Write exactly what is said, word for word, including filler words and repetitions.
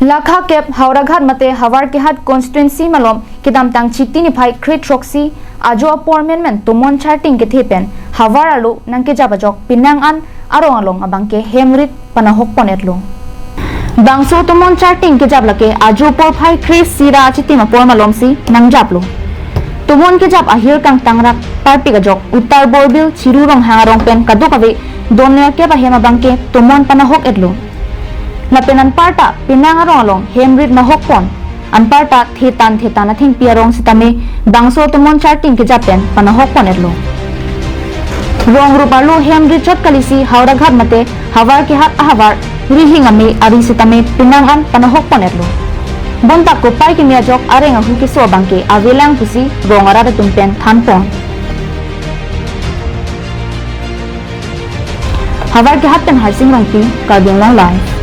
Lakha kep Howraghat mate Havar Kehat constituency malom kedamtang Chiti niphai kre-throksi ajo apor menmen tomon charting kethe pen havar arlo nangkejap ajok penang an arong along abangke hem rit panahok pon-etlo. Bangso tomon charting kejap lake ajo porphai kre-isi ra achitim apor malomsi nangjaplo. Tomon kejap ahir kangtangrak parpik ajok Uttar Borbil Chiru Ronghang arong pen kadokave donerkep ahem abangke tomon panahok-etlo. Lapen anparta penang arong along hem rit nahok pon, anparta thetan thetan athengpi arong sitame bangso tomon charting kejap pen panahok pon-etlo. Rong rup arlo hem rit chot kalisi Howraghat mate Havar Kehat ahavar rihing ame ari sitame penang an panahok pon-etlo. Bonta kopai keme ajok areng ahu keso abangke avelang pusi rong arat atum pen than pon. Havar Kehat pen Harsing Rongpi, Karbi Anglong Live.